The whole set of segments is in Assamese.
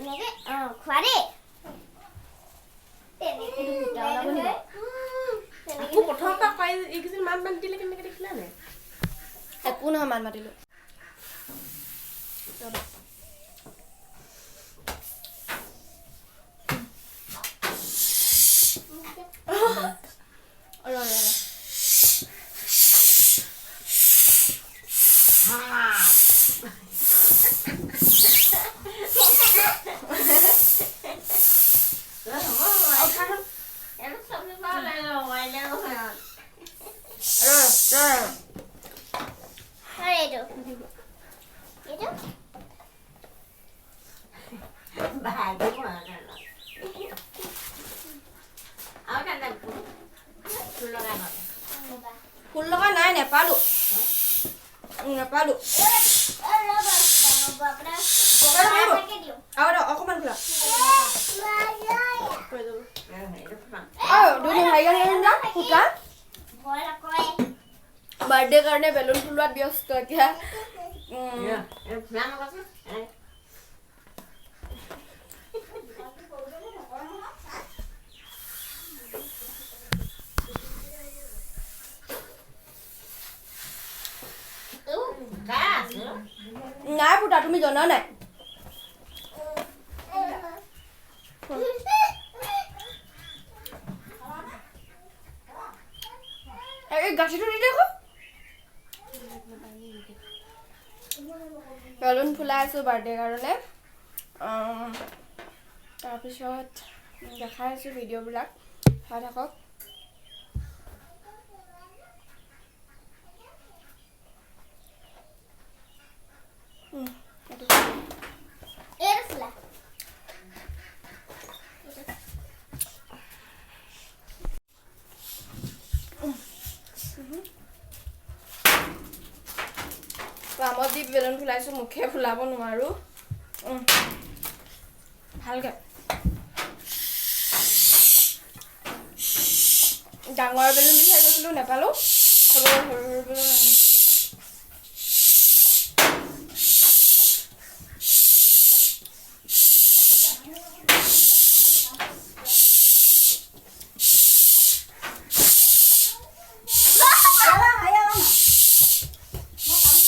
এনেকে খোৱা দেই। তেনেকে ওলাব নি বাৰু? আকৌ প্ৰথমৰ পৰা কয়, এইকেইদিন মাত মাত দিলে কেনেকে দেখিলা নাই? একো নহয়, মাত মাতিলো। ৰ'বা। ৰ, ৰ, ৰ। ৰ, ৰ, ৰ। এইটো এইটো। ফুল লগা নাই, নেপালো, নেপালো। আৰু এটা অকণমান খোলা। দুদিন ফুটা। বাৰ্থডে কাৰণে বেলুন ফুলোৱাত ব্যস্ত এতিয়া। নাই ফুটা, তুমি জনা নাই। এই গাঁঠিটো দি দেখো। বেলুন ফুলাই আছোঁ বাৰ্থডে কাৰণে। তাৰপিছত দেখাই আছোঁ ভিডিঅ'বিলাক, চাই থাকক। এইটো। এইটো ফুলা। পামত দি বেলুন ফুলাইছোঁ, মুখে ফুলাব নোৱাৰোঁ। ভালকে ডাঙৰ বেলুন বিচাৰি গৈছিলোঁ, নেপালোঁ। সৰু সৰু বেলুন আনিলোঁ।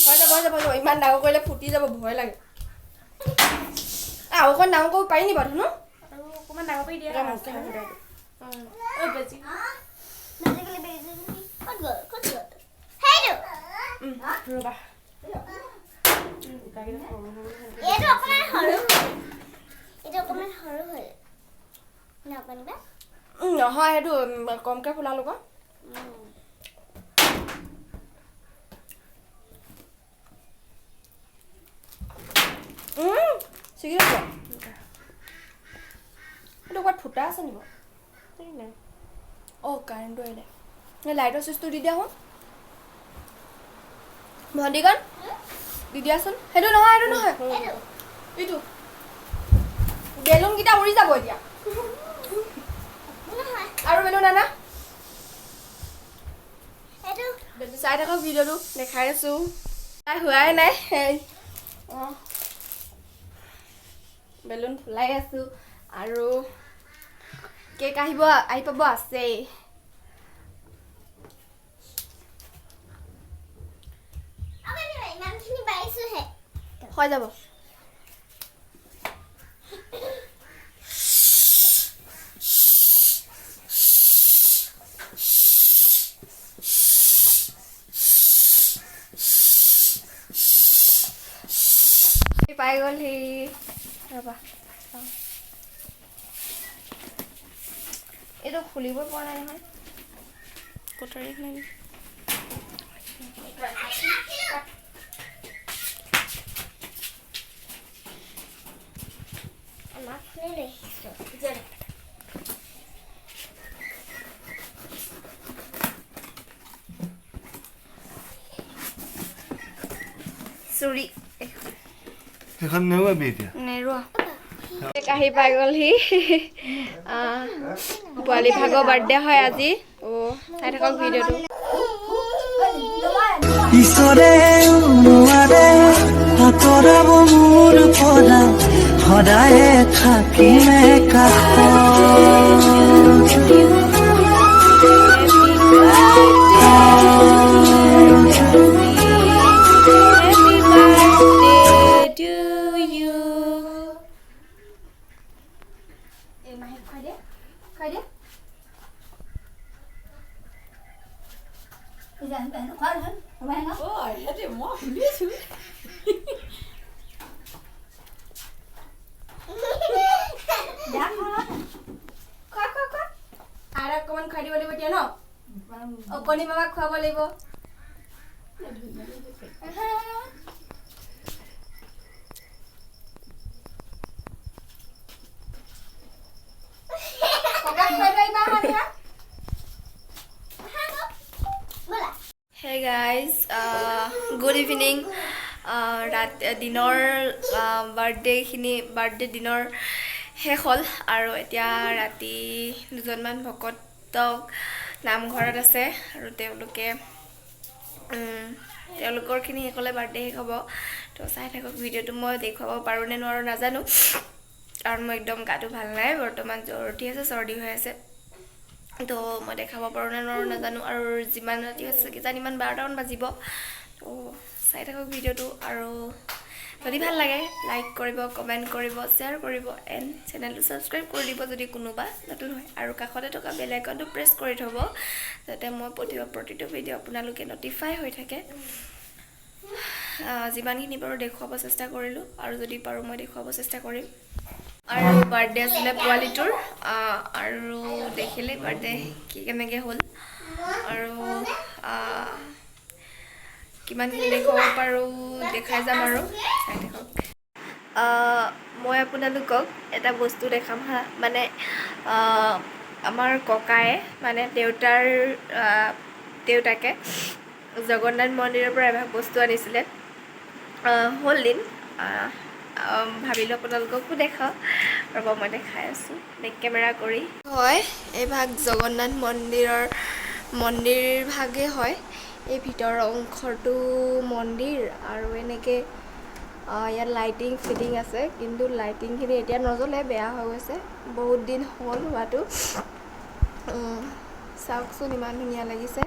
হৈ যাব, হৈ যাব, হৈ যাব। ইমান ডাঙৰ কৰিলে ফুটি যাব, ভয় লাগে। আৰু অকণ ডাঙৰ কৰিব পাৰি নি বাৰু ধুনু? আৰু অকণমান ডাঙৰ কৰি দিয়া। এটা মুখে ফুটাই দিওঁ। ঐ, বেজি। বেজিগুলি, বেজিগুলি ক'ত গ'ল? ক'ত গ'ল সেইটো? ৰ'বা, গোটাকেইটা সৰু সৰু হ'ল। এইটো অকণমান সৰু হ'ল, এইটো অকণমান সৰু হ'ল নকণিবা। নহয়, সেইটো কমকৈ ফুলালো আকৌ। ছিগি যাব। এইটো ক'ৰবাত ফুটা আছে নি বাৰু? এই নাই। অঁ, কাৰেণ্টটো আহিলে। এই লাইটৰ চুইচটো দি দিয়া সোণ। ভণ্টিকণ দি দিয়াচোন। সেইটো নহয়, সেইটো নহয়। এইটো। এইটো। বেলুনকেইটা উৰি যাব এতিয়া। নহয়। আৰু বেলুন আনা। এইটো। চাই থাকক ভিডিঅ'টো, দেখাই আছোঁ। তাই হোৱাই নাই। অঁ, বেলুন ফুলাই আছোঁ আৰু কেক আহিব, আহি পাব আছেই। অকণিবা, ইমানখিনি পাৰিছোঁহে। হৈ যাব। পাই গ'লহি, ৰ'বা চাওঁ। এইটো খুলিবই পৰা নাই নহয়, কটাৰী এখন আনি। আমাৰ ফোনে লৈ আহিছোঁ। চুৰি। সেইখন নেওৱাবি এতিয়া। নেৰোৱা। আহি পাই গ'লহি। পোৱালি ভাগৰ বাৰ্থডে হয় আজি। অ', চাই থাকক ভিডিঅ'টো। ঈশ্বৰে নোৱাৰে আঁতৰাব মোৰ পৰা। সদায়ে থাকিমে কাষত। Happy birthday to you. এই মাহীক খুৱাই দে, খুৱাই দে। অ' সিহঁতে মই শুনিছোঁ। খোৱা, খোৱা, খোৱা। আৰু অকণমান খুৱাই দিব লাগিব এতিয়া ন। অকণি মামাক খুৱাব লাগিব। ককাক খুৱাই থৈ আহিবা সন্ধিয়া। ব'লা। Hey guys, good evening. ৰাত দিনৰ বাৰ্থডেখিনি, বাৰ্থডে দিনৰ শেষ হ'ল আৰু এতিয়া ৰাতি দুজনমান ভকতক নামঘৰত আছে আৰু তেওঁলোকে তেওঁলোকৰখিনি শেষ হ'লে বাৰ্থডে শেষ হ'ব। তো চাই থাকক ভিডিঅ'টো। মই দেখুৱাব পাৰোঁ নে নোৱাৰোঁ নাজানো, কাৰণ মই একদম গাটো ভাল নাই বৰ্তমান, জ্বৰ উঠি আছে, চৰ্দি হৈ আছে। তো মই দেখাব পাৰোঁ নে নোৱাৰোঁ নাজানো। আৰু যিমান ৰাতি হৈছে, কিজানি ইমান 12টামান বাজিব। তো চাই থাকক ভিডিঅ'টো আৰু যদি ভাল লাগে লাইক কৰিব, কমেণ্ট কৰিব, শ্বেয়াৰ কৰিব এণ্ড চেনেলটো ছাবস্ক্ৰাইব কৰি দিব যদি কোনোবা নতুন হয়, আৰু কাষতে থকা বেল আইকনটো প্ৰেছ কৰি থ'ব যাতে মই পঠিওৱা প্ৰতিটো ভিডিঅ' আপোনালোকে ন'টিফাই হৈ থাকে। যিমানখিনি পাৰোঁ দেখুৱাব চেষ্টা কৰিলোঁ আৰু যদি পাৰোঁ মই দেখুৱাব চেষ্টা কৰিম। আৰু বাৰ্থডে আছিলে পোৱালিটোৰ আৰু দেখিলে বাৰ্থডে কি কেনেকৈ হ'ল আৰু কিমানখিনি দেখুৱাব পাৰোঁ দেখাই যাম আৰু চাই থাকক। মই আপোনালোকক এটা বস্তু দেখাম হা। মানে আমাৰ ককায়ে, মানে দেউতাৰ দেউতাকে জগন্নাথ মন্দিৰৰ পৰা এভাগ বস্তু আনিছিলে। হ'ল দিন, ভাবিলোঁ আপোনালোককো দেখাওঁ। ৰ'ব, মই দেখাই আছোঁ বেক কেমেৰা কৰি। হয়, এইভাগ জগন্নাথ মন্দিৰৰ মন্দিৰ ভাগেই হয়। এই ভিতৰৰ অংশটো মন্দিৰ আৰু এনেকৈ ইয়াত লাইটিং ফিটিং আছে, কিন্তু লাইটিংখিনি এতিয়া নজ্বলে, বেয়া হৈ গৈছে, বহুত দিন হ'ল হোৱাটো। চাওকচোন, ইমান ধুনীয়া লাগিছে।